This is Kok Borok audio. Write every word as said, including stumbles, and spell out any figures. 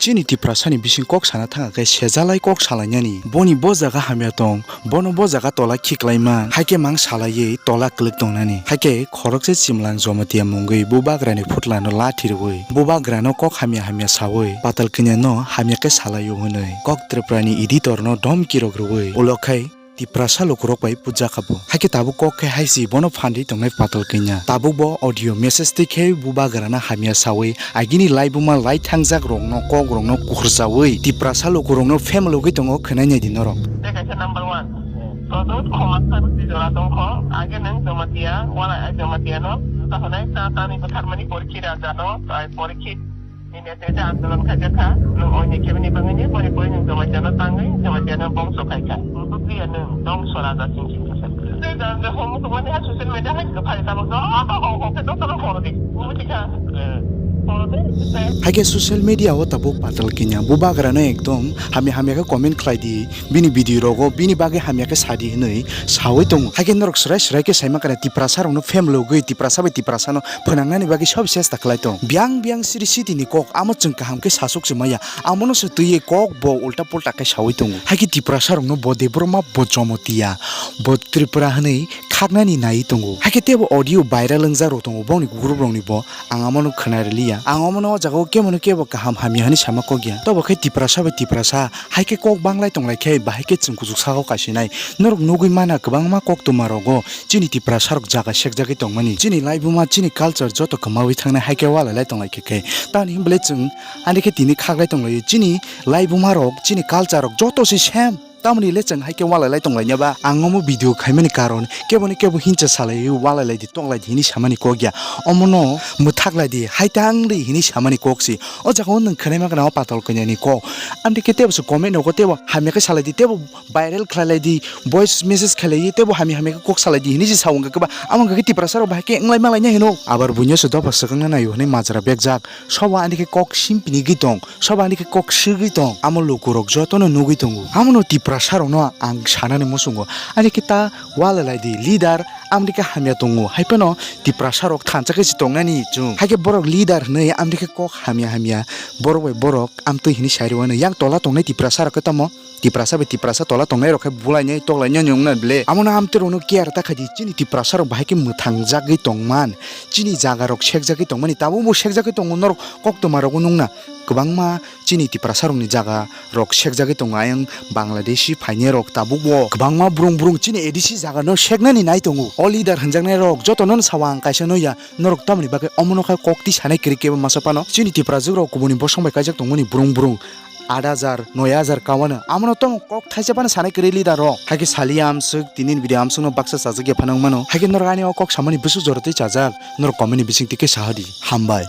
Chini Tiprasani bising kok sana thangkha khe sejalai kok salainani. Boni bo jaga hamya tong, bono bo jaga tola khiklaima, haikhe mang salaiwi tola kwlwk tongnani. Haikhe khoroksa chimlang Jamatia mungwi bubagrani phutlano lathi rwui, bubagrano kok hamya hamya saui, Patal Kanya no hamya khe salaio hwnwi kok Tripurani editor no dhomki rok rwui, ulo khai Tiprasa lukurok bai puja kha bo. Haikhe tabuk kok khe hai si bono phanri tongnai Patal Kanya. Tabuk bo audio message twi khe bubagrana hamya saui agini laibuma lai thangjak rokno kok rokno kuhursaui Tiprasa lukurokno family ugwi tongo khwnai nai di norok. Tei kaisa number one. Todot khoma khan jora tongkho. Age nang Jamatia, wala ai Jamatia no. Tahonai ta tani bwtharmani Porikhi raja no, ai Porikhi Nini ete ete andolon khaikha kha, nwng oini kebini bangwini pori pori nwng Jamatia no tangwi Jamatia no bongso khaikha. Nwng tukliya nwng dongso raja sing sing kha. Tei jang je homo tongmani ha social media hai kha phai tabuk joto hong hong khe joto no horo di. Buji kha. Horo de. Haikhe social media o tabuk Patal Kanya bubagrano ekdom hamya hamya khe comment khlai di. Bini video rogo bini bagwi hamya khe sadi hwnwi saui tongo. Haikhe norok swrai swrai khe saima kana Tiprasa rokno family ugwi Tiprasa bai Tiprasa no phwnangnani bagwi sob chesta khlai tong. Biyang biyang siri siti ni kok amo chwng kaham khe sasuk se maya. Amono se twiwi kok bo ulta pulta khe saui tongo. Haikhe Tiprasa rokno bo Debbarma bo Jamatia bo Tripura hwnwi khaknani nai tongo. Haikhe tebo audio viral wngjak rok tongo bongni group rokni bo. Ang amono khwnai rwliya. Ang omono o jaga o kebono kebo kaham hamya hwnwi sama kok ya. Tobo khe Tiprasa bai Tiprasa hai khe kok banglai tonglai khe bahai khe chwng kuchuk saka o kaisinai. Norok nugwi mana kwbangma koktwma rogo chini Tiprasa rok jaga sekjagwi tongmani. Chini laibuma chini culture joto kwmawi thangnai hai khe walai lai tonglai khe khe. Tamoni hwnba le chwng ani khe tini khaklai tonglaio. Chini laibuma rok chini culture rok joto se same. Tamoni le chwng hai khe walai lai tong laina ba? Ang omo video khaimani karon kebo ni kebo hincha salai walai lai di, tok lai di hini samani kok ya. Omo no mwthak lai di, hai tang di hini samani kok si. O jaga o nwng khwnai ma kana o Patal Kanya ni kok. Amtwi khe tebo se comment nogo tebo hamya khe salai di, tebo viral khlai lai di, voice message khlai lai di, tebo hamya hamya khe kok salai di hini si sa wngkha khe ba. Amo wngkha khe Tiprasa rok bahai khe wng lai ma lai nai hino. Abar buino se dopha swkang na naio hwnwi majra bekjak. Sobo ani khe kok simpini gwi tong. Soba ani khe kok swgwi tong, amo lukurok jotono nugwi tongo. Amono Tiprasa rokno ang sanani muchungo. Ani khe ta walai lai di leader, amni khe hamya tongo. Hai phano Tiprasa rok thansa khe se tongnani chwng. Hai khe borok leader hwnwi amni khe kok hamya hamya. Borok bai borok amtwi hwnwi sai rwano. Yang tola tongnai Tiprasa rok khe tamo? Tiprasa bai Tiprasa tola tongnai rok khe bulainai toklainai wngna ble. Amono amtwi rokno care ta khaidi. Chini Tiprasa rok bahai khe mwthang jagwi tongman. Chini jaga rok sekjagwi tongmani. Tabuk bo sekjagwi tongo norok koktwma rogo nungna. Kwbangma chini Tiprasa rokni jaga rok sekjagwi tongo, ayang Bangladeshi phainai rok tabuk bo kwbangma brung brung chini A D C jaga no seknani nai tongo. O leader hwnjaknai rok joto no sawa ang kaisa no ya, norok tamoni bagwi omono khai kok twi sanai kwrwi kebo masa phano. Chini Tiprajwk rok kubuni bosong bai kaijak tongmani brung brung aat hajar, noi hajar kawano. Amono tong kok thaisa phano sanai kwrwi leader rok. Haikhe saliya amswk, tini ni video amswk no baksa chajak ya phano wngmano. Haikhe norok ani o kok samani bwswk jora twi chajak, norok comment ni bising twi khe sahadi. Hambai.